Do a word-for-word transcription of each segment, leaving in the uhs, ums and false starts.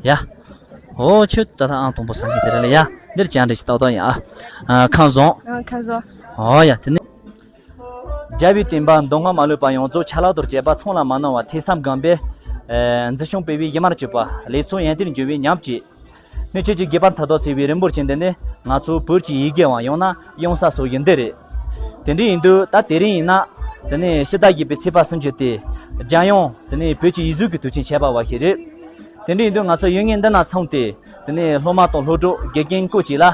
ཡ། ཨོ་ཁྱོད་ད་ལྟ་ཨང་དང་པོ་ཟིན་གྱི་དེ་རེད་ལ་ཡ། འདིར་བཅར་འདྲི་ཞིག་ཏག་ཏག་ཡིན་ཨ། ཨ། ཁམས་བཟང་། ཨ། ཁམས་བཟང་། ཨོ་ཡ། དེ་ནི། རྒྱལ་བའི་བསྟན་པ་མདོ་སྔགས་མ་ལུས་པ་ཡོངས་རྫོགས་ཆ་ལག་ཏུ་བྱེད་པ་ཚང་ལ་མ་ནོར་བ་ཐོས་བསམ་སྒོམ་པས། ཨེ། འཛིན་སྐྱོང་སྤེལ་བའི་ཡིད་མར་གྱུར་པ་ལེགས་ཚོགས་ཡོན་ཏན་འབྱུང་བའི་ཉམས་ཀྱིས། སྣོད་བཅུད་ཀྱི་དགེ་བ་མཐའ་དག་སེལ་བའི་རིན་པོ་ཆེ་འདི་ནི་ང་ཚོ་བོད་ཀྱི་ཡི་གེ་བ་ཡང་ན་གཡུང་ས་སོགས་ཀྱི་འདི་རེད། དེ་འདྲ་ཡིན་དུས་ད་དེ་རིང་ཡིན་ན། དེ་ནས་ཕྱི་ཟླ་བརྒྱད་པའི་ཚེས་པ་སུམ་ཅུ་སྟེ། རྒྱལ་ཡོངས་དེ་ནས་བོད་ཀྱི་ཡིག་གཟུགས་ཀྱི་དུས་ཆེན་ཁྱད་པར་བ་ཞིག་རེད། དེ་འདྲ་ཡིན་དུས་ང་ཚོ་ཡུལ་དངོས་འདི་ན་སོང་སྟེ། དེ་ནས་སློབ་མ་དང་སློབ་གྲོགས་དགེ་རྒན་སྐོར་ཅིག་ལ།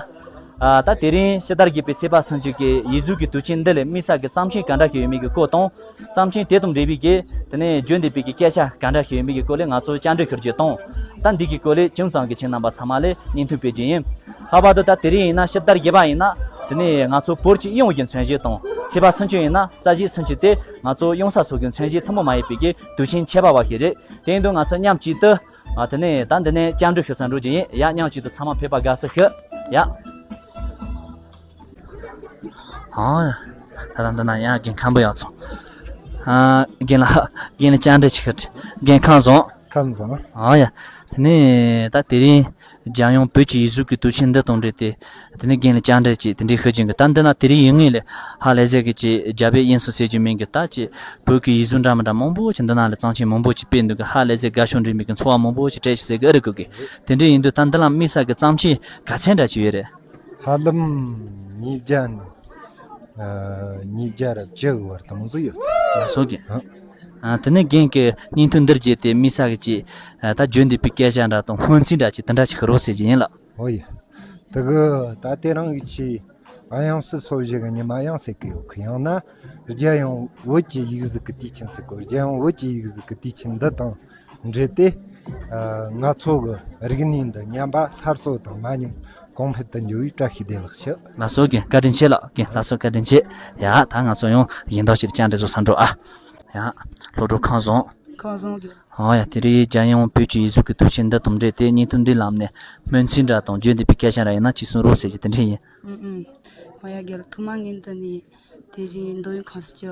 ཨ། ད་དེ་རིང་ཕྱི་ཟླ་བརྒྱད་པའི་ཚེས་པ་སུམ་ཅུ་གི་ཡིག་གཟུགས་ཀྱི་དུས་ཆེན་འདི་ལས་དམིགས་བསལ་གྱི་བརྩམས་ཆོས་ག་འདྲ་ཞིག་ཡོད་མེད་ཀྱི་སྐོར་དང་། བརྩམས་ཆོས་དེ་དང་འབྲེལ་བའི་གི་དེ་ནས་བརྗོད་འདོད་པའི་གི་སྐད་ཆ་ག་འདྲ་ཞིག་ཡོད་མེད་ཀྱི་སྐོར་ལས་ང་ཚོ་བཅར་འདྲི་ཞུ་རྒྱུ་དང་། ད་འདི་གི་སྐོར་ལས་ཅུང་ཙམ་གྱི་ཁྱེད་རྣམ་པ་ཚང་མ་ལ་བརྙན་ཐུང་སྤེལ་རྒྱུ་ཡིན། ལྷག་པར་དུ་ད་དེ་རིང་ཡིན་ན་ཕྱི་ཟླ་བརྒྱད་པ་ཡིན་ན། དེ་ནས་ང་ཚོ་བོད་ཀྱི་གཡུང་གི་མཚན་གཞི་དང་། ཚེས་པ་སུམ་ཅུ་ཡིན་ན་ས་གཞི་སུམ་ཅུ་སྟེ། ང་ཚོ་གཡུང་ས་སོགས་ཀྱི་མཚན་གཞི་ཐུན་མོང་མ་ཡིན་པའི་གི་དུས་ཆེན་ཁྱད་པར་བ་ཞིག་རེད། དེ་ཡིན་དུས་ང་ཚོ་མཉམ་གཅིག་ཏུ། ཨ། དེ་ནས་ད་འདི་ནས་བཅར་འདྲི་ཞུ་ས་འགྲོ་རྒྱུ་ཡིན་ཡ། མཉམ་གཅིག་ཏུ་ཚང་མ་ཕེབས་པ་དགའ་བསུ་ཞུ་ཡ། ཨ། ད་ལྟ་འདི་ན་ཡང་རྒན་མཁན་པོ་ཡག་སོང་། ཨ། རྒན་ལགས། རྒན་ལ་བཅར་འདྲི་ཞིག་ཞུ། རྒན་ཁམས་བཟང་། ཁམས་བཟང་། ཨ་ཡ། དེ་ནས་ད་དེ་རིང་རྒྱལ་ཡོངས་བོད་ཀྱི་ཡིག་གཟུགས་ཀྱི་དུས་ཆེན་འདི་དང་འབྲེལ་ཏེ། དེ་ནས་རྒན་ལ་བཅར་འདྲི་ཅིག་དེ་འདྲའི་ཞུ་རྒྱུ་ཡིན་གི། ད་འདི་ན་དེ་རིང་ཡུལ་དངོས་ལས་ཧ་ལས་ཟེར་གི་ཅིག་རྒྱ་བོད་དབྱིན་གསུམ་ཟེར་རྒྱུ་མིན་གི། ད་ཅིག་བོད་ཀྱི་ཡིག་གཟུགས་འདྲ་མི་འདྲ་མང་པོ་ཅིག་འདི་ན་ལ་བརྩམས་ཆོས་མང་པོ་ཅིག་སྤེལ་འདུག་གི། ཧ་ལས་ཟེར་དགའ་ཕྱོགས་འདྲ་མིན་གི་ཚོར་བ་མང་པོ་ཅིག་སྤྲད་ཤིག་ཟེར་གི་ཨ་རི་གུ་གི། དེ་འདྲ་ཡིན་དུས་ད་འདི་ལ་དམིགས་བསལ་གི་བརྩམས་ཆོས་ག་ཚད་འདྲ་ཅིག་ཡོད་རེད། ཧ་ལམ་ཉིས་བརྒྱ་ནས། ཨ། ཉིས་བརྒྱ་ར་བཅུ་བར་དུ་མང་པོ་ཡོད། ལགས་སོ་རྒན། ཨ། དེ་ནས་རྒན་གྱིས་བརྙན་ཐུང་འདིར་བརྒྱུད་དེ་དམིགས་བསལ་གྱི་ཅིག་ཨ། ད་བརྗོད་འདོད་པའི་སྐད་ཆ་འདྲ་དང་སྨོན་ཚིག་འདྲ་ཅིག་དེ་འདྲ་ཅིག་ཞུ་རོགས་ཟེར་གྱི་ཡིན་ལགས། ཨོ་ཡ། དེ་གི་ད་དེ་རིང་གི་ཆེས་གཡང་སི་སོ་བཞི་གི་ཉི་མ་ཡང་ཟེར་གི་ཡོད་གི། ཡང་ན་རྒྱལ་ཡོངས་བོད་ཀྱི་ཡིག་གཟུགས་ཀྱི་དུས་ཆེན་ཟེར་གི། རྒྱལ་ཡོངས་བོད་ཀྱི་ཡིག་གཟུགས་ཀྱི་དུས་ཆེན་འདི་དང་འབྲེལ་ཏེ། ཨ། ང་ཚོ་གི་རིག་གནས་འདི་ཉམས་པ་སླར་གསོ་དང་མ་ཉམས་གོང་འཕེལ་དུ་འགྱུར་བའི་བཀྲ་ཤིས་བདེ་ལེགས་ཞུ། ལགས་སོ་རྒན། བཀའ་དྲིན་ཆེ་ལགས་རྒན། ལགས་སོ། བཀའ་དྲིན་ཆེ། ཡ། ད་ང་ཚོ་ཡང་ཡིན་མདོག་ཅིག་བཅར་འདྲི་བཟོ་ས་འགྲོ་ཨ། ཡ། སློབ་གྲོགས་ཁམས་བཟང་། ཁམས་བཟང་རྒན། ཨོ་ཡ། དེ་རིང་རྒྱལ་ཡོངས་བོད་ཀྱི་ཡིག་གཟུགས་ཀྱི་དུས་ཆེན་འདི་དང་འབྲེལ་ཏེ་བརྙན་ཐུང་འདིའི་ལམ་ནས་སྨོན་ཚིག་འདྲ་དང་བརྗོད་འདོད་པའི་སྐད་ཆ་འདྲ་ཡིན་ན་ཅིག་གསུང་རོགས་ཟེར་གྱི་དེ་འདྲ་ཡིན། ཨུ་ཨུ། ཨོ་ཡ་རྒན། ཐོག་མར་ངས་འདི་ནས་དེ་རིང་མདོ་དབུས་ཁམས་གསུམ་གྱི་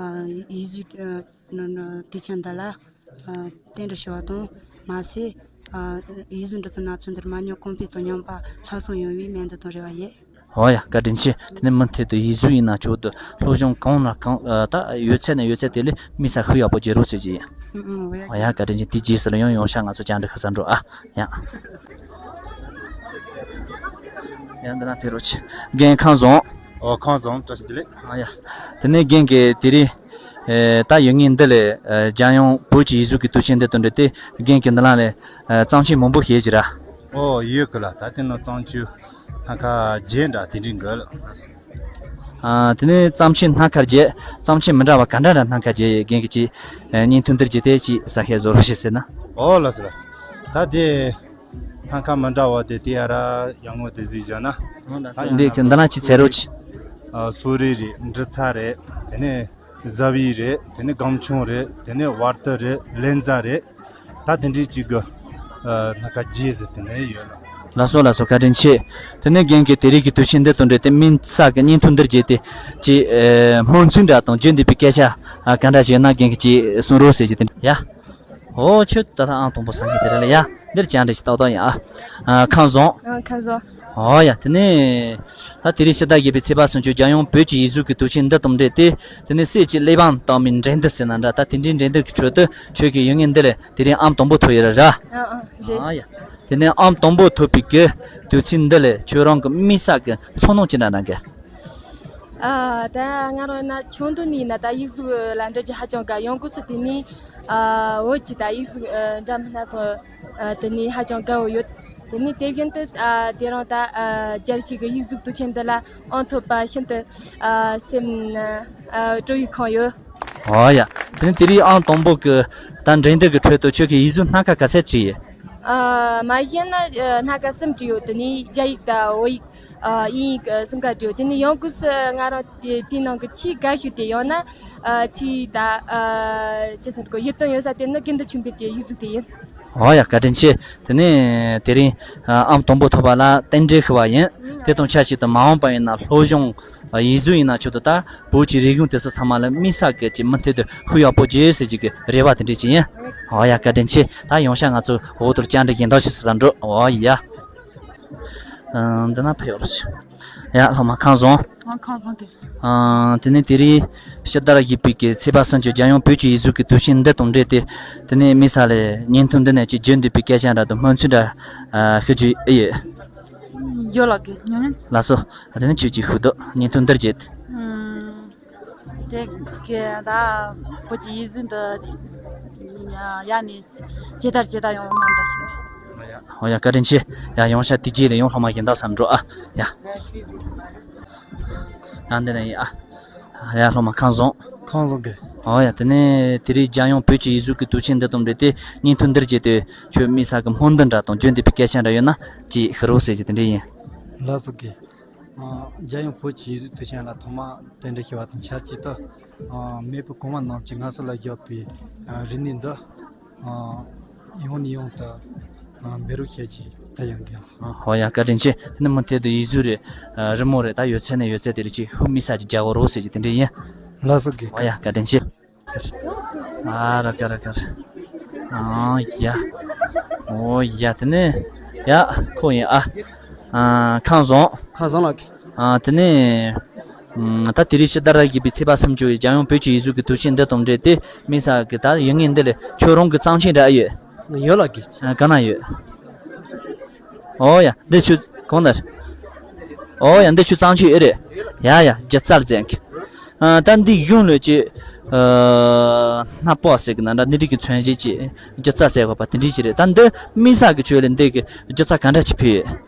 ཨ་ཡིག་གཟུགས་ཨ་ནི་ནི་དུས་ཆེན་འདི་ལ་ཨ་རྟེན་འབྲེལ་ཞུ་བ་དང་། མ་ཟད་ཨ་ཡིག་གཟུགས་འབྲི་ཚུལ་སྣ་ཚོགས་འདིར་མ་ཉམས་གོང་འཕེལ་དང་ཉམས་པ་སླར་གསོ་ཡོང་བའི་སྨོན་འདུན་དང་རེ་བ་ཡོད། ཨོ་ཡ། བཀའ་དྲིན་ཆེ། དེ་ནས་མུ་མཐུད་དུ་ཡིག་གཟུགས་ཡིན་ན་ཆོག་ཏུ་སློབ་སྦྱོང་གང་ན་གང་ཨ་ད་ཡོད་ཚད་ནས་ཡོད་ཚད་དེ་ལས་དམིགས་བསལ་ཤུགས་ཡག་པོ་རྒྱག་རོགས་ཟེར་གྱི་ཡིན། ཨུ་ཨུ། ཨོ་ཡ། ཨོ་ཡ། བཀའ་དྲིན་ཆེ། དེའི་རྗེས་སུ་ལ་ཡང་ཡང་བསྐྱར་ང་ཚོ་བཅར་འདྲི་ཞུ་ས་འགྲོ་ཨ། ཡ། ཡང་འདི་ན་ཕེབས་རོགས་བྱེད། རྒན་ཁམས་བཟང་། ཨོ་ཁམས་བཟང་། བཀྲ་ཤིས་བདེ་ལེགས། ཨ་ཡ། དེ་ནས་རྒན་གྱིས་དེ་རིང་ཨེ་ད་ཡུལ་དངོས་འདི་ལས་ཨེ་རྒྱལ་ཡོངས་བོད་ཀྱི་ཡིག་གཟུགས་ཀྱི་དུས་ཆེན་འདི་དང་འབྲེལ་ཏེ་རྒན་གྱིས་འདི་ལ་ལས་ཨེ་བརྩམས་ཆོས་མང་པོ་བྱས་ཀྱི་ར། ཨོ་ཡོད་གི་ལགས། ད་དེ་ནང་བརྩམས་ཆོས་སྣ་ཁ་བརྒྱད་འདྲ་དེ་འདྲའི་འགའ་ལགས། ཨ། དེ་ནས་བརྩམས་ཆོས་སྣ་ཁ་བརྒྱད། བརྩམས་ཆོས་མི་འདྲ་བ་ག་འདྲ་འདྲ་སྣ་ཁ་བརྒྱད་ཡོད། རྒན་གྱིས་ཅིག་ཨ་བརྙན་ཐུང་འདིར་བརྒྱུད་དེ་ཅིག་གསལ་བཤད་བཟོ་རོགས་བྱེད་ཟེར་ན། ཨོ་ལགས་སོ་ལགས་སོ། ད་དེ་སྣ་ཁ་མི་འདྲ་བ་དེ་དེ་ཡ་ར་ཡང་ངོ་དེ་གཟིགས་བཞག་ན། ད་འདི་གི་འདི་ན་ཅིག་འཚོལ་རོགས་བྱེད། ཨ། གསོ་རིག་རེད། འབྲི་ཚར་རེད། དེ་ནས་གཟབ་ཡིག་རེད། དེ་ནས་སྒམ་ཆུང་རེད། དེ་ནས་བར་དུ་རེད། ལན་ཛ་རེད། ད་དེ་འདྲའི་གཅིག་གི་ཨ་སྣ་ཁ་བརྒྱད་ཟེར་དེ་ནས་ཡོད་ལ། ལགས་སོ་ལགས་སོ། བཀའ་དྲིན་ཆེ། དེ་ནས་རྒན་གྱིས་དེ་རིང་གི་དུས་ཆེན་འདི་དང་འབྲེལ་ཏེ་དམིགས་བསལ་གྱི་བརྙན་ཐུང་འདིར་བརྒྱུད་དེ་ཅིག་ཨེ་སྨོན་ཚིག་འདྲ་དང་བརྗོད་འདོད་པའི་སྐད་ཆ་ཨ་ག་འདྲ་ཞིག་ཡོད་ན་རྒན་གྱིས་ཅིག་གསུང་རོགས་ཟེར་གྱི་དེ་འདྲ་ཡ། ཨོ་ཁྱོད་ད་ལྟ་ཨང་དང་པོ་ཟིན་གྱི་དེ་རེད་ལ་ཡ། འདིར་བཅར་འདྲི་ཞིག་ཏག་ཏག་ཡིན་ཨ། ཨ་ཁམས་བཟང་། ཨ་ཁམས་བཟང་། ཨོ་ཡ། དེ་ནས་ད་དེ་རིང་ཕྱི་ཟླ་བརྒྱད་པའི་ཚེས་པ་སུམ་ཅུ་རྒྱལ་ཡོངས་བོད་ཀྱི་ཡིག་གཟུགས་ཀྱི་དུས་ཆེན་འདི་དང་འབྲེལ་ཏེ། དེ་ནས་སྲས་ཀྱི་གླེགས་བམ་དང་མིན་འགྲན་བསྡུར་ཟེར་ན་འདྲ། ད་དེ་འདྲའི་འགྲན་བསྡུར་གྱི་ཁྲོད་དུ་ཁྱོད་ཀྱི་ཡུལ་དངོས་འདི་ལས་དེ་རིང་ཨང་དང་པོ་ཐོབ་ཡོད་ར་ར། ཨ་ཨ་རེད། ཨ་ཡ། དེ་ནས་ཨང་དང་པོ་ཐོབ་པའི་གི་དུས་ཚིགས་འདི་ལས་ཁྱོད་རང་གི་དམིགས་བསལ་གི་ཚོར་སྣང་ཅི་འདྲ་གནང་གི། ཨ་ད་ང་རང་ན་ཆུང་དུས་ནས་ན་ད་ཡིག་གཟུགས་ལ་འདྲ་རྒྱུ་ཧ་ཅང་དགའ། ཡང་སྒོས་སུ་དེ་ནས་ཨ་བོད་ཀྱི་ད་ཡིག་གཟུགས་ཨ་འདྲ་མི་སྣ་ཚོ་ཨ་དེ་ནས་ཧ་ཅང་དགའ་བོ་ཡོད། དེ་ནས་དེ་བཞིན་དུ་ཨ་དེ་རིང་ད་ཨ་རྒྱལ་སྤྱི་གི་ཡིག་གཟུགས་དུས་ཆེན་འདི་ལ་ཨང་ཐོབ་པ་ཤིན་ཏུ་ཨ་སེམས་ཨ་སྤྲོ་བས་ཁེངས་ཡོད། ཨོ་ཡ། དེ་ནས་དེ་རིང་ཨང་དང་པོ་གི་ད་འགྲན་བསྡུར་གི་ཁྲོད་དུ་ཁྱོད་ཀྱི་ཡིག་གཟུགས་སྣ་ཁ་ག་ཚད་བྲིས་ཡོད། ཨ་མ་གཞི་ན་ཨ་སྣ་ཁ་གསུམ་བྲིས་ཡོད། དེ་ནས་རྒྱ་ཡིག་དང་བོད་ཡིག་ཨ་དབྱིན་ཡིག་གསུམ་ཀ་བྲིས་ཡོད། དེ་ནས་ཡང་སྒོས་སུ་ང་རང་དེ་དེའི་ནང་གི་ཆེས་དགའ་ཤོས་དེ་ཡང་ན་ཨ་ཆེས་ད་ཨ་ཅི་ཟེར་དགོས། ཡིད་རྟོན་ཡོད་ས་དེ་ནི་དགེ་འདུན་ཆོས་འཕེལ་གྱི་ཡིག་གཟུགས་དེ་ཡིན། ཨོ་ཡ། བཀའ་དྲིན་ཆེ། དེ་ནས་དེ་རིང་ཨ་ཨང་དང་པོ་ཐོབ་པ་ལ་རྟེན་འབྲེལ་ཞུ་བ་ཡིན། དེ་དང་ཆབས་ཅིག་ཏུ་མ་འོངས་པ་ཡིན་ན་སློབ་སྦྱོང་ཡིག་གཟུགས་ཡིན་ན་ཆོག་ཏུ་ད་བོད་ཀྱི་རིག་གཞུང་དེ་ཚོ་ཚང་མ་ལ་དམིགས་བསལ་གྱི་ཅིག་མུ་མཐུད་དུ་ཤུགས་ཡག་པོ་རྒྱག་ཟེར་གྱི་གི་རེ་བ་དེ་འདྲ་ཅིག་ཡིན། ཨོ་ཡ། བཀའ་དྲིན་ཆེ། ད་ཡོང་ཤག་ང་ཚོ་འོག་ཏུ་བཅར་འདྲི་ཡིན་ད་ཞུ་ས་འགྲོ། ཨོ་ཡ། ཨ། འདི་ན་ཕེབས་རོགས་ཞུ། ཡ། སློབ་མ་ཁམས་བཟང་། ཨ། ཁམས་བཟང་། དེ། ཨ། དེ་ནས་དེ་རིང་ཕྱི་ཟླ་བརྒྱད་པའི་གི་ཚེས་པ་སུམ་ཅུ་རྒྱལ་ཡོངས་བོད་ཀྱི་ཡིག་གཟུགས་ཀྱི་དུས་ཆེན་འདི་དང་འབྲེལ་ཏེ། དེ་ནས་དམིགས་བསལ་ལ་བརྙན་ཐུང་འདི་ནས་ཅིག་བརྗོད་འདོད་པའི་སྐད་ཆ་འདྲ་དང་སྨོན་ཚིག་འདྲ། ཨ། ཞུ་རྒྱུ་ཨེ་ཡོད། ཡོད་ལགས་ཀྱི་ཉོ་ཉོ། ལགས་སོ། དེ་ནས་ཁྱོད་ཀྱིས་ཞུ་དོ། བརྙན་ཐུང་འདིར་བརྗོད། ཨུམ། དེ་གི་ད་བོད་ཀྱི་ཡིག་གཟུགས་འདི་ཡ་ནས་ཇེ་དར་ཇེ་དར་ཡོང་བ་མ་འདྲ་ཞིག་ཨོ་ཡ། ཨོ་ཡ། བཀའ་དྲིན་ཆེ། ཡ། ཡོང་ཤག་དེ་རྗེས་ལ་ཡང་སློབ་མ་གཞན་དག་ས་འགྲོ་ཨ། ཡ། ཡ། འདི་ནས་ཡིན་ཨ། ཡ། སློབ་མ་ཁམས་བཟང་། ཁམས་བཟང་གི། ཨོ་ཡ། དེ་ནས་དེ་རིང་རྒྱལ་ཡོངས་བོད་ཀྱི་ཡིག་གཟུགས་ཀྱི་དུས་ཆེན་འདི་དང་འབྲེལ་ཏེ་བརྙན་ཐུང་འདིར་བརྗོད་དེ་ཁྱོད་དམིགས་བསལ་གྱི་སྨོན་འདུན་འདྲ་དང་བརྗོད་འདོད་པའི་སྐད་ཆ་འདྲ་ཡོད་ན་ཅིག་ཞུ་རོགས་ཟེར་གྱི་དེ་འདྲ་ཡིན། ལགས་སོ་གི། ཨ། རྒྱལ་ཡོངས་བོད་ཀྱི་ཡིག་གཟུགས་དུས་ཆེན་ལ་ཐོག་མ་གདན་འདྲེན་ཞུ་བ་དང་ཆབས་ཅིག་ཏུ། ཨ། མེས་པོ་གོང་མ་རྣམས་ཀྱིས་ང་ཚོ་ལ་བཞག་པའི། ཨ། རིག་གནས་འདི། ཨ། ཡང་ནས་ཡང་དུ། ཨ། འབད་རོགས་བྱེད་ཅིག་ད་ཡང་དགོས། ཨོ་ཡ། བཀའ་དྲིན་ཆེ། དེ་ནས་མུ་མཐུད་དུ་ཡིག་གཟུགས་རེད། ཨ། རི་མོ་རེད། ད་ཡོད་ཚད་ནས་ཡོད་ཚད་དེ་རིགས་ཅིག་ཧུ་མི་ས་ཅིག་རྒྱག་རོགས་ཟེར་གྱི་དེ་འདྲ་ཡིན། ལགས་སོ་གི། ཨོ་ཡ། བཀའ་དྲིན་ཆེ། ཨ་ར་ཀ་ར་ཀ་ར། ཨ་ཡ། ཨོ་ཡ། དེ་ནས་ཡ་ཁོ་ཡིན་ཨ། ཨ། ཁམས་བཟང་། ཁམས་བཟང་ལགས། ཨ། དེ་ནས་ཨམ། ད་དེ་རིང་ཕྱི་ཟླ་བརྒྱད་པའི་ཚེས་པ་སུམ་ཅུ་རྒྱལ་ཡོངས་བོད་ཀྱི་ཡིག་གཟུགས་ཀྱི་དུས་ཆེན་འདི་དང་འབྲེལ་ཏེ་དམིགས་བསལ་གྱི་ད་ཡིན་ངེས་འདི་ལས་ཁྱོད་རང་གི་བརྩམས་ཆོས་འདྲ་ཨེ་ཡོད། ཡོད་ལགས་ཀྱི། ཨ། ག་ན་ཡོད། ཨོ་ཡ། འདི་ཁྱོད་གང་ལྟར། ཨོ་ཡ། འདི་ཁྱོད་བརྩམས་ཆོས་ཨེ་རེད། ཡ་ཡ། སྒྱུ་རྩལ་མཛད་གི། ཨ། ད་འདི་གཞུང་ལོས་ཀྱི། ཨ། སྣ་པོ་ཟེར་གི་ན་འདྲ་འདི་འདྲ་གི་མཚོན་བྱེད་ཀྱི་སྒྱུ་རྩལ་ཟེར་བ་པ་དེ་འདྲ་ཞིག་རེད། ད་འདི་དམིགས་བསལ་གྱི་ཁྱོད་ལ་འདི་གི་སྒྱུ་རྩལ་ག་འདྲ་ཞིག་ཕུལ་ཡོད།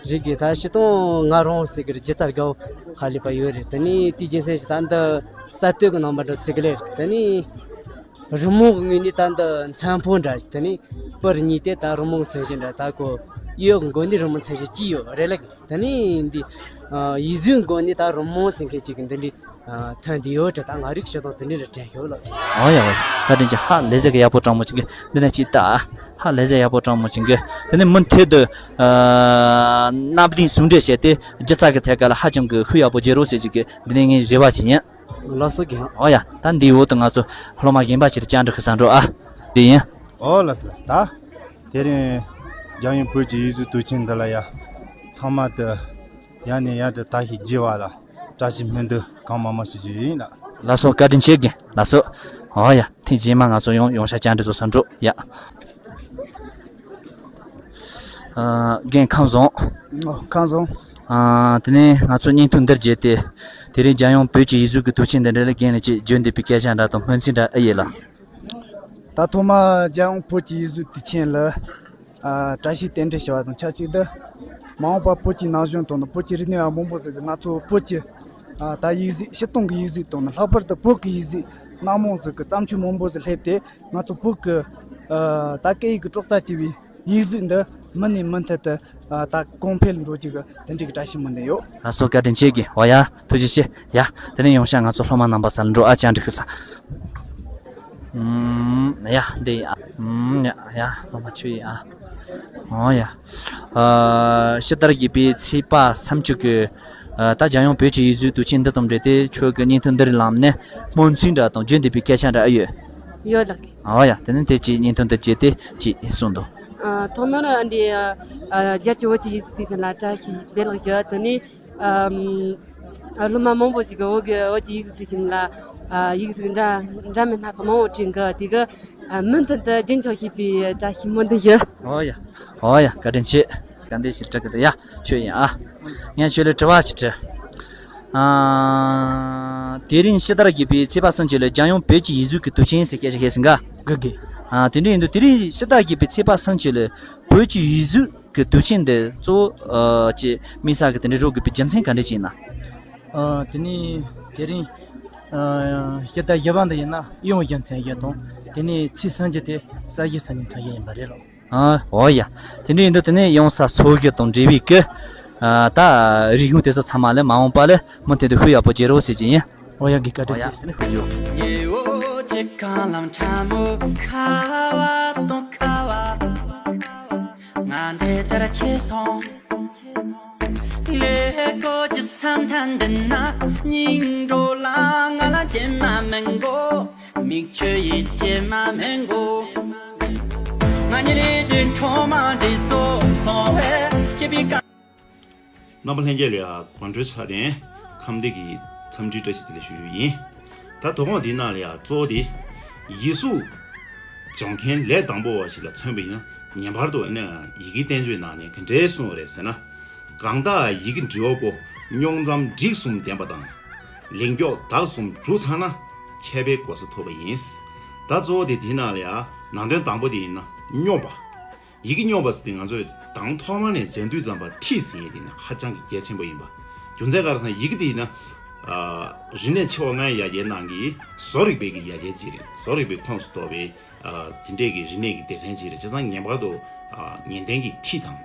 རེད་གི། ད་སྤྱིར་བཏང་ང་རང་ཟེར་གི་རེད། སྒྱུ་རྩལ་དགའ་བོ་ཧ་ལས་པ་ཡོད་རེད། དེ་ནས་དེའི་རྒྱུ་མཚན་ཞིག་ད་འདི་གསར་གཏོད་ཀྱི་རྣམ་པ་འདྲ་ཟེར་གི་ལེ། དེ་ནས། རི་མོ་གི་ངོས་ནས་ད་འདི་མཚོན་ཕོ་འདྲ། དེ་ནས་པར་གཉིས་དེ་ད་རི་མོ་མཚོན་བྱེད་འདྲ། ད་ཁོ་གཡོ་གི་མགོ་ནས་རི་མོ་མཚོན་བྱེད་ཅི་ཡོད་རེད་ལགས། དེ་ནས་འདི་ཡིག་གཟུགས་མགོ་ནས་ད་རི་མོ་ཟེར་མཁན་ཅིག་གི་འདི་འདྲའི་ཐོན་འདི་ཡོད་དྲ། ད་ང་རིག་ཤོད་དང་དེ་འདྲའི་རེ་དྲན་ཤོད་ལགས། ཨོ་ཡ་ཝེ། བཀའ་དྲིན་ཆེ། ཧ་ལས་ཟེར་གི་ཡག་པོ་དྲང་མོ་ཅིག་གི་འདི་ནས་ཅིག་ལྟ། ཧ་ལས་ཟེར་ཡག་པོ་དྲང་མོ་ཅིག་གི། དེ་ནས་མུ་མཐུད་དུ་སྣ་བདུན་ཟུང་འབྲེལ་བྱས་ཏེ་སྒྱུ་རྩལ་གི་ཐད་ཀ་ལ་ཧ་ཅང་གི་ཤུགས་ཡག་པོ་རྒྱག་རོགས་ཟེར་ཅིག་གི་འདི་ནས་ངའི་རེ་བ་ཅིག་ཡིན། ལགས་སོ་རྒན། ཨོ་ཡ། ད་འདིའི་འོག་ཏུ་ང་ཚོ་སློབ་མ་གཞན་པ་ཅིག་བཅར་འདྲི་ཞུ་ས་འགྲོ་ཨ། འདི་ཡིན། ཨོ་ལགས་སོ་ལགས་སོ། ད་དེ་རིང་རྒྱལ་ཡོངས་བོད་ཀྱི་ཡིག་གཟུགས་དུས་ཆེན་འདི་ལ་ཡ་ཚང་མ་དུ་ཡ་ནས་ཡ་དུ་དར་ཞིང་རྒྱས་པ་ལ་བཀྲ་ཤིས་སྨོན་འདུན་གང་མང་མང་ཞུ་རྒྱུ་ཡིན་ལགས། ལགས་སོ། བཀའ་དྲིན་ཆེ་རྒན། ལགས་སོ། ཨོ་ཡ། ཐེངས་རྗེས་མ་ང་ཚོ་ཡང་ཡོང་ཤག་བཅར་འདྲི་ཞུ་ས་འགྲོ་ཡ། ཨ། རྒན་ཁམས་བཟང་། ཨོ། ཁམས་བཟང་། ཨ། དེ་ནས་ང་ཚོ་བརྙན་ཐུང་འདིར་བརྗོད་དེ། དེ་རིང་རྒྱལ་ཡོངས་བོད་ཀྱི་ཡིག་གཟུགས་ཀྱི་དུས་ཆེན་འདི་འདྲ་ལ་རྒན་ལ་ཅིག་བརྗོད་འདོད་པའི་སྐད་ཆ་འདྲ་དང་སྨོན་ཚིག་འདྲ་ཨེ་ཡོད་ལགས། ད་ཐོག་མར་རྒྱལ་ཡོངས་བོད་ཀྱི་ཡིག་གཟུགས་དུས་ཆེན་ལ། ཨ། བཀྲ་ཤིས་རྟེན་འབྲེལ་ཞུ་བ་དང་ཆབས་ཅིག་ཏུ། མ་འོངས་པར་བོད་ཀྱི་ན་གཞོན་དང་ནི་བོད་ཀྱི་རིག་གནས་པ་མང་པོ་ཟིག་གིས་ང་ཚོ་བོད་ཀྱི། ཨ། ད་ཡིག་གཟུགས། སྤྱིར་བཏང་གི་ཡིག་གཟུགས་དང་ནི་ལྷག་པར་དུ་བོད་ཀྱི་ཡིག་གཟུགས་སྣ་མང་ཟིག་གི་བརྩམས་ཆོས་མང་པོ་ཟིག་སླེབས་ཏེ། ང་ཚོ་བོད་ཀྱི། ཨ། ད་སྐད་ཡིག་གི་སྲོག་རྩ་གཅིག་པའི་ཡིག་གཟུགས་འདི་མུ་ནས་མུ་མཐུད་དུ། ཨ། ད་གོང་འཕེལ་འགྲོ་རྒྱུ་གི་དེ་འདྲའི་གི་བཀྲ་ཤིས་སྨོན་འདུན་ཡོད། ལགས་སོ། བཀའ་དྲིན་ཆེ་གི། ཨོ་ཡ། ཐུགས་རྗེ་ཆེ། ཡ། དེ་ནས་ཡོང་ཤག་ང་ཚོ་སློབ་མ་རྣམ་པ་ས་ལ་འགྲོ་ཨ། བཅར་འདྲི་ཞུ་ས། ཨུམ། ཡ། འདི་ཡིན་ཨ། ཨུམ། ཡ་ཡ། སློབ་མ་ཁྱོད་ཡིན་ཨ། ཨོ་ཡ། ཨ། ཕྱི་ཟླ་བརྒྱད་པའི་ཚེས་པ་སུམ་ཅུ་གི། ཨ། ད་རྒྱལ་ཡོངས་བོད་ཀྱི་ཡིག་གཟུགས་དུས་ཆེན་འདི་དང་འབྲེལ་ཏེ་ཁྱོད་ཀྱི་བརྙན་ཐུང་འདིར་ལངས་ནས་སྨོན་ཚིག་འདྲ་དང་བརྗོད་འདོད་པའི་སྐད་ཆ་འདྲ་ཨེ་ཡོད། ཡོད་ལགས། ཨོ་ཡ། དེ་ནས་དེ་ཅིག་བརྙན་ཐུང་འདི་བརྗོད་དེ་ཅིག་གསུངས་དང་། ཨ། ཐོག་མར་ཨ་འདི། ཨ། རྒྱལ་སྤྱི་བོད་ཀྱི་ཡིག་གཟུགས་དུས་ཆེན་ལ་བཀྲ་ཤིས་བདེ་ལེགས་ཞུ། དེ་ནས། ཨམ། ཨ། སློབ་མ་མང་པོ་ཞིག་གིས་བོད་ཀྱི། བོད་ཀྱི་ཡིག་གཟུགས་དུས་ཆེན་ལ། ཨ། ཡིག་གཟུགས་འདྲ་འདྲ་མིན་སྣ་ཚོགས་མང་པོ་བྲིས་འགི། དེ་གིས། ཨ། མུ་མཐུད་དུ་རྒྱུན་འཁྱོངས་ཤེས་པའི་བཀྲ་ཤིས་སྨོན་འདུན་ཞུ། ཨོ་ཡ། ཨོ་ཡ། བཀའ་དྲིན་ཆེ། ག་འདི་ཞིག་དྲི་གི་འདུག་ཡ། ཁྱོད་ཡིན་ཨ། ངས་ཁྱོད་ལ་དྲི་བ་ཞིག་དྲི། ཨ། དེ་རིང་ཕྱི་ཟླ་བརྒྱད་པའི་ཚེས་པ་སུམ་ཅུ་ལ་རྒྱལ་ཡོངས་བོད་ཀྱི་ཡིག་གཟུགས་ཀྱི་དུས་ཆེན་ཟེར་སྐད་ཆ་བཤད་ཟིན་ག། ག་གི། ཨ། དེ་འདྲ་ཡིན་དུས་དེ་རིང་ཕྱི་ཟླ་བརྒྱད་པའི་ཚེས་པ་སུམ་ཅུ་ལ་བོད་ཀྱི་ཡིག་གཟུགས་ཀྱི་དུས་ཆེན་འདི་གཙོ་བོ། ཨ། ཅིག་དམིགས་བསལ་གྱི་དེ་འདྲ་རོགས་དགོས་པའི་རྒྱུ་མཚན་ག་འདྲ་ཅིག་ཡིན་ན། ཨ། དེ་ནས་དེ་རིང་། ཨ། ཕྱི་ཟླ་བཞི་པ་འདི་ཡིན་ན་གཡུང་རྒྱལ་མཚན་བཞི་དང་། དེ་ནས་ཚེས་སུམ་ཅུ་དེ་ས་གཞི་སང་ཉིན་མཚན་བཞི་ཡིན་པ་རེད་ལགས། ཨ། འོ་ཡ། དེ་འདྲ་ཡིན་དུས་དེ་ནས་ཡང་ས་སོ་བཞི་དང་འབྲེལ་བའི་གི། ཨ། ད་རིག་གཞུང་དེ་ཚོ་ཚང་མ་ལ་མ་འོངས་པ་ལ་མུ་མཐུད་དུ་ཤུགས་ཡག་པོ་རྒྱག་རོགས་ཟེར་གྱི་ཡིན། འོ་ཡ། གི་བཀའ་དྲིན་ཆེ། ཉེ་བོ་ཁྱེད་གང་ལམ་ཕྲ་མོ་ཁ་བ་དང་ཁ་བ། ང་འདི་ལྟར་ཆེ་སོང་། ལས་ཀོ་ཅི་བསམ་ཐན་འདི་ན་སྙིང་འགྲོ་ལ་ང་ལ་ཅི་མ་མི་མགོ། མིག་ཆུ་ཡི་ཅི་མ་མི་མགོ། ཉི་ལི་ཅི་ཁྲོ་མ་འདི་ཙོགས་སོང་བས་ཁྱི་པི་ཀ་རྣམ་པ་ལྷན་རྒྱས་ལ་ཡང་དགོང་དྲོའི་ཆ་ལྡན་ཁམས་བདེ་གི་འཚམས་འདྲི་བཀྲ་ཤིས་བདེ་ལེགས་ཞུ་རྒྱུ་ཡིན། ད་དོ་དགོང་འདི་ནང་ལ་ཡང་གཙོ་བོ་དེ་ཡེ་ཤུ་སྦྱོང་མཁན་ལས་དང་པོ་བ་ཞིག་ལ་མཚོན་པ་ཡིན་ན། ངེས་པར་དུ་ཨ་ནི་ཡི་གེ་བསྟན་བཅོས་ནང་ནས་ག་འདྲས་གསུངས་པ་རེད་ཟེར་ན། གང་དག་ཡི་གེ་འབྲི་བ་པོ། རྙོག་འཛིང་སྒྲིག་གསུམ་ལྡན་པ་དང་། ལེགས་མགྱོགས་དག་གསུམ་གྲུབ་ཚར་ན། མཁས་པའི་གོ་ས་ཐོབ་པ་ཡིན། ད་གཙོ་བོ་དེ་དེའི་ནང་ལ་ཡང་ནང་དོན་དང་པོ་དེ་ཡིན་ན་རྙོག་པ། ཡི་གེ་རྙོག་པ་ཟེར་དེ་ང་ཚོས་དང་ཐོག་མ་ནས་མཇལ་དུས་ཙམ་པ་ཁྲིད་ཟིན་ཡས་དེ་ནི་ཧ་ཅང་གི་གལ་ཆེན་པོ་ཡིན་པ། རྒྱུ་མཚན་ག་རེ་ཟེར་ན་ཡི་གེ་དེ་ཡིན་ན། ཨ། རིག་གནས་ཆེ་བ་ལྔའི་ཡ་གྱལ་ནང་གི་བཟོ་རིག་པའི་གི་ཡ་གྱལ་ཅིག་རེད། བཟོ་རིག་པའི་ཁོངས་སུ་གཏོགས་པའི། ཨ། དེ་འདྲས་ཀྱི་རིག་གནས་ཀྱི་སྡེ་ཚན་ཅིག་རེད། བྱས་ཙང་ངེས་པར་དུ། ཨ། ངེས་གཏན་གྱི་ཁྲིད་དང་།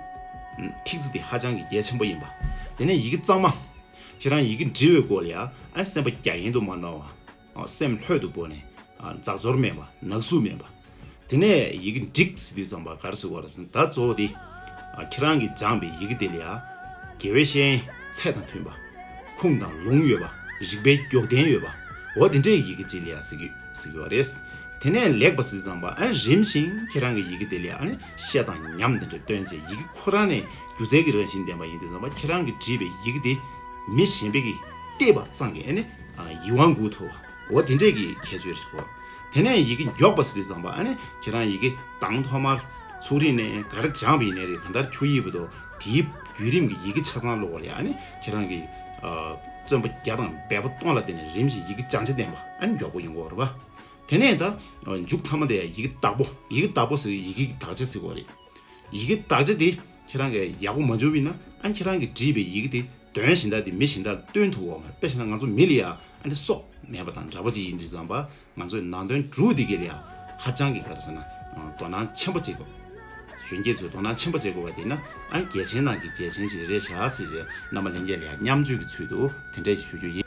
ཨ། ཐིག་ཚད་དེ་ཧ་ཅང་གི་གལ་ཆེན་པོ་ཡིན་པ། དེ་ནས་ཡི་གེ་གཙང་མ། ཁྱེད་རང་ཡི་གེ་འབྲི་བའི་སྐོར་ལ་ཡ་ཨ་སེམས་པ་རྒྱ་ཡན་དུ་མ་གནང་བ། ཨ། སེམས་ལྷོད་དུ་སྤོས་ནས། ཨ། འཛག་བཙོར་མེད་པ། ནག་བསུབ་མེད་པ། དེ་ནས་ཡི་གེ་འགྲིག་ཟེར་དུས་ཙམ་པ་ག་རེ་ཟེར་དགོས་རེད་ཟེར་ན། ད་གཙོ་བོ་དེ། ཨ། ཁྱེད་རང་གིས་སྦྱངས་པའི་ཡི་གེ་དེ་ལ་ཡ་དགེ་བའི་བཤེས་གཉེན་ཚད་དང་མཐུན་པ། ཁུངས་དང་ལུང་ཡོད་པ། རིགས་པའི་རྒྱུགས་ལྡན་ཡོད་པ། འོ་དེ་འདྲའི་ཡི་གེ་ཅིག་ལ་ཡ་ཟེར་གི་ཟེར་གི་ཡོད་རེད། དེ་ནས་ལེགས་པ་ཟེར་དུས་ཙམ་པ་ཨ་རིམ་བཞིན་ཁྱེད་རང་གི་ཡི་གེ་དེ་ལ་ཡ་ཨ་ནི་ཤེད་དང་ཉམས་དེ་འདྲ་བཏོན་བྱས། ཡི་གེ་ཁོ་རང་ནས་སྒྱུ་རྩལ་གྱི་རང་བཞིན་ལྡན་པ་ཡིན་དུས་ཙམ་པ་ཁྱེད་རང་གིས་བྲིས་པའི་ཡི་གེ་དེ་མི་གཞན་པའི་གིས་བལྟས་པ་ཙམ་གྱིས་ཨ་ནི། ཨ། ཡིད་དབང་འགུག་ཐུབ་པ། འོ་དེ་འདྲས་ཀྱི་ཁྱད་ཆོས་རེད་གོ། དེ་ནས་ཡི་གེ་མགྱོགས་པ་ཟེར་དུས་ཙམ་པ་ཨ་ནི་ཁྱེད་རང་ཡི་གེ་དང་ཐོག་མར་ཚུགས་རིང་ནས་ག་རེ་སྦྱངས་པ་ཡིན་ནའི་རེད། གང་ལྟར་ཆུ་ཡིབ་པ་དང་དེའི་བརྒྱུད་རིམ་གྱི་ཡི་གེ་ཆ་ཚང་ཀློག་པ་ལ་ཡ་ཨ་ནི་ཁྱེད་རང་གིས། ཨ། བརྩོན་པ་བརྒྱ་དང་འབད་པ་སྟོང་ལ་བརྟེན་ནས་རིམ་བཞིན་ཡི་གེ་སྦྱང་ཆ་ལྡན་པ་ཨ་ནི་མགྱོགས་པོ་ཡོང་གི་ཡོད་རེད་པ། དེ་ནས་ད། ཨ། མཇུག་མཐའ་མ་དེ་ཡི་གེ་བདག་པོ། ཡི་གེ་བདག་པོ་ཟེར་ཡི་གེ་གི་དག་ཆ་ཟེར་གྱི་ཡོད་རེད། ཡི་གེ་དག་ཆ་དེ་ཁྱེད་རང་གིས་ཡག་པོ་མ་འཇོག་པ་ཡིན་ན་ཨ་ཁྱེད་རང་གིས་བྲིས་པའི་ཡི་གེ་དེ་དོན་གཞན་དག་དེ་མི་གཞན་དག་ལ་སྟོན་ཐུབ་ཀྱི་ཡོད་མ་རེད། དཔེ་བཞག་ན་ང་ཚོ་མི་ལ་ཡ་ཨ་ནི་སྲོག་མེད་པ་དང་འདྲ་པོ་ཅིག་ཡིན་དུས་ཙམ་པ་ང་ཚོས་ནང་དོན་དྲུག་དེ་ག་ལ་ཡ་ཧ་ཅང་གི་ག་རེ་ཟེར་ན། ཨ། དོ་སྣང་ཆེན་པོ་བྱེད་དགོས། གཞོན་སྐྱེས་ཚོས་དོ་སྣང་ཆེན་པོ་བྱེད་དགོས་པ་དེ་ཡིན་ན་ཨ་ནི་གལ་ཆེན་ནང་གི་གལ་ཆེན་ཞིག་རེད་ཤག་ཟེར་བྱས་རྣམ་པ་ལྷན་རྒྱས་ལ་ཡ་མཉམ་སྤྱོད་ཀྱི་ཚུལ་དུ་དེ་འདྲ་ཞིག་ཞུ་རྒྱུ་ཡིན།